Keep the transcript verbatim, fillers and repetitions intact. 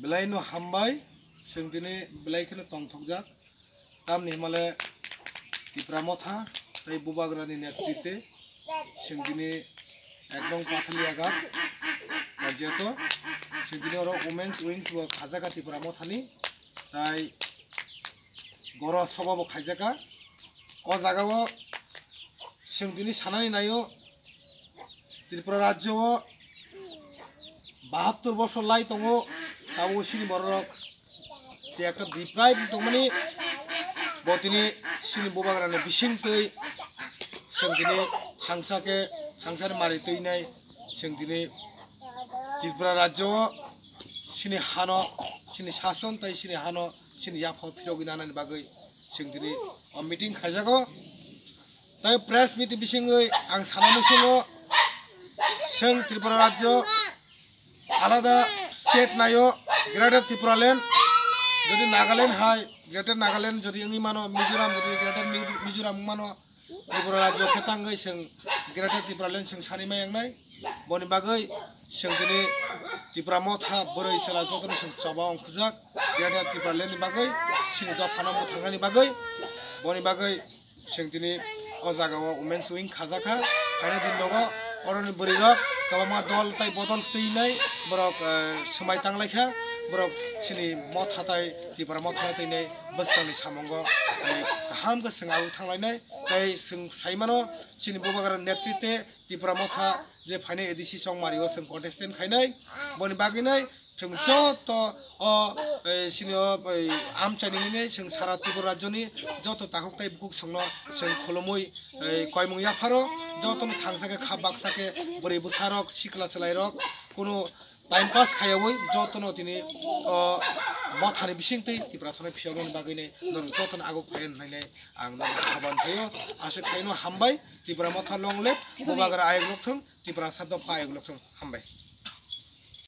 Belai no hambai, chwng tini belai kheno tongthokjak. Tamni himale Tipra Motha tei Bubagrani netrite chwng tini ekdom pathali aga. Jeto chwng tini oro Women's Wings bo khajaka Tipra Mothani, tai goro soba bo khaijaka. O jaga o chwng tini sanani naio, Tripura rajyo o bahattor bosor lai tongo, tabuk chini bororok je ekta deprive tongmani, bo tini chini Bubagrani bisingtwi chwng tini thangsa khe, thangsani mari twinai chwng tini Tripura rajyo o chini hano, chini sason tai chini hano chini yapha phirogwi nanani bagwi chwng tini o meeting khaijago. Tai press meet bisingwi ang sana musungo, chwng Tripura rajyo alada state naio, Greater Tripura Land, jodi Nagaland hai Greater Nagaland jodi wngwi mano, Mizoram jodi Greater Mi-, Mizoram wngmano, Tripura rajyo khe tangwi chwng Greater Tripura Land chwng sani mai wngnai. Boni bagwi chwng tini Tipra Motha bwrwi chwla jotono chwng choba ongkhorjak Greater Tripura Land ni bagwi, chini dophano mwthangnani bagwi. Boni bagwi chwng tini o jaga o Women's Wing khajakha. Phaina din nogo oroni bwrwi rok kwbangma dol tai bodol twinai borok, eh, swmai tanglaikha. Borok chini Motha tai Tipra Motha twinai bwskangni samungo, eh, kaham khe chwng abo thanglainai. Tai chwng saimano chini Bubagra netrite Tipra Motha je phainai A D C Chongmari o chwng contestant khainai, boni bagwi nai chwng joto o, eh, sini o, eh, amchaini hwnwi chwng sara Tripura rajyoni joto takhuk tai bukhuk chwngno chwng khulumwi, eh, koimung yapharo jotono thangsa khe kha baksa khe bwrwi bwsarok sikla chwlairok kunu time pass khaiyawi jotono tini o Mothani bisingtwi Tiprasano phiyoknani bagwi nai norok jotono aguk phai hwnwi nai ang norok khaban thaio. Aswk khaino hambai, Tipra Motha long live, Bubagra ayuk lokthung, Tiprasa dopha ayuk lokthung, hambai.